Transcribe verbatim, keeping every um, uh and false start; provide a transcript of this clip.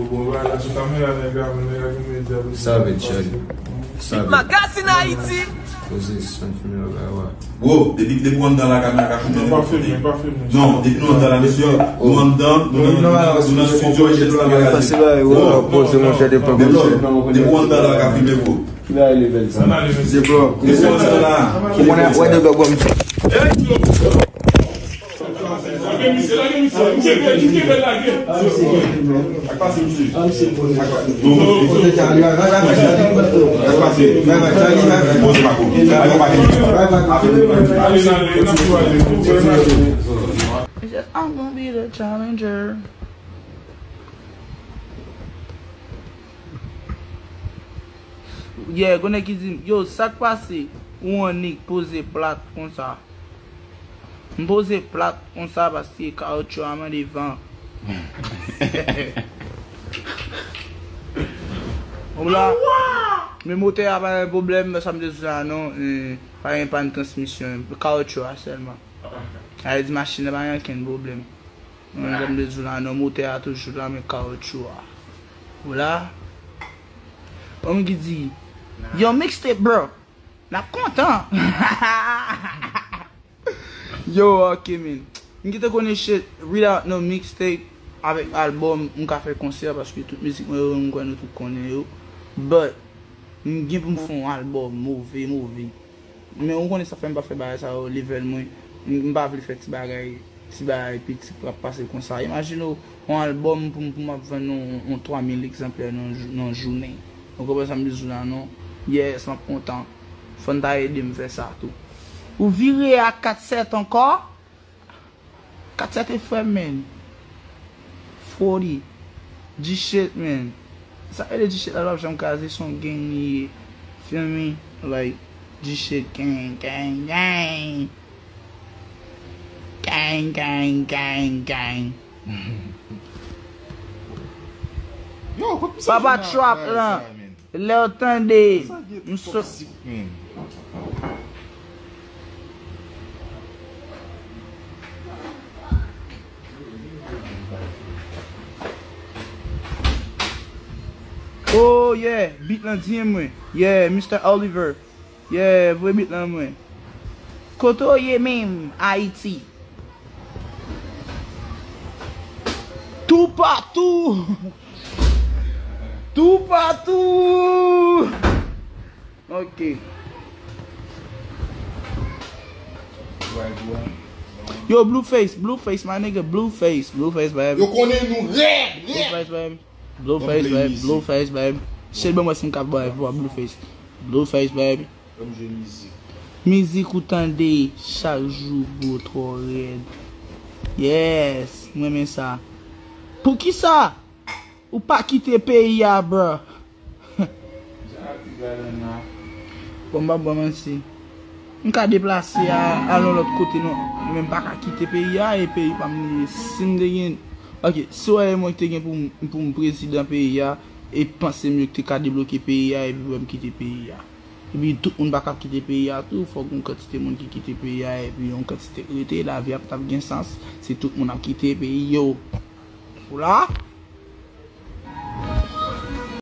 Bon, bagay la sou kamera, nèg la, men nèg la gen medya tou. Save it, shorty. Save it. Magazine Haïti. Poze, sispann filme bagay la. Bro, depi, depi w anndan la, kamera ka filme. Non, pa filme, pa filme. Non, depi nou anndan la, mesye, nou anndan, nou nan, nou nan, nou nan studio, H S T Magazine. Sa se bagay, bro, poze, monchè, depi w anndan la, ka filme, bro. Ki bagay level sa? Depi w anndan la. Ou konnen ap wè de blòk bò misye. It's just, I'm gonna be the challenger. Yeah, gon nèg ki di m, yo, sa k pase? Ou annik poze plat konsa. M poze plat konsa paske kawotchou a mande van. Ou la, men motè a pa gen pwoblèm, sa m te di w la non, eh, pa gen pàn transmisyon, kawotchou a sèlman. Sa vle di machin nan pa gen okenn pwoblèm. Mwen, jan m te di w la non, motè a toujou la, men kawotchou a. Ou la? Yon ki di, yo, mixtape, bro. N ap kontan. Yo, ok, man. M ki te konnen shit, without no mixtape, avèk albòm, m ka fè konsè, paske tout mizik mwen yo, m kwè nou tout konnen yo. But, m gen pou m fè yon albòm, move, move. Men ou konnen sa fè m pa fè bagay sa yo, level mwen. M, m pa vle fè ti bagay, ti bagay piti k ap pase konsa. Imajine w, yon albòm pou m, pou m ap vann yon, yon twa mil egzanplè nan jou-, nan jounen. Ou konprann sa m di w la non? Yes, m ap kontan. Fò n ta ede m fè sa tou. Ou vire a kat sèt ankò? Kat sèt e frè m, man. Forty. G-Shit, man. Sa rele G-Shit la, l p ap janm kraze, se yon gang li ye. Feel me? Like, G-Shit, gang, gang, gang. Gang, gang, gang, gang. Yo, kot misye jwenn bagay sa, man? Papa Trap lan. Lè w tande, m sot. Oh yeah, beat lan diyen mwen. Yeah, Mister Oliver. Yeah, voye beat lan mwen. Kote w ye menm, Ayiti? Toupatou! Toupatou! Ok. Yo, Blueface, Blueface, my nigga, Blueface, Blueface, baby. Yo konnen nou rèd, rèd. Blueface, baby. Blueface, baby. Blueface, baby. Shit, ban m wè si m ka bay vwa Blueface. Blueface, baby. Mizik ou tande chak jou, bro, twò rèd. Yes, m renmen sa. Poukisa ou pa kite peyi a, bro? Bon, m p ap ba w manti. M ka deplase a, al yon lòt kote, non. Men m pa ka kite peyi a, e peyi pa m li ye. Si m te gen, ok, si w wè e mwen ki te gen pou m, pou m prezidan peyi a, e panse m yo ki te ka debloke peyi a, epi wè m kite peyi a. Epi tout moun pa ka kite peyi a tou, fòk yon kantite moun ki kite peyi a, epi yon kantite k rete, lavi a p t ap gen sans si tout moun ap kite peyi yo. Ou la?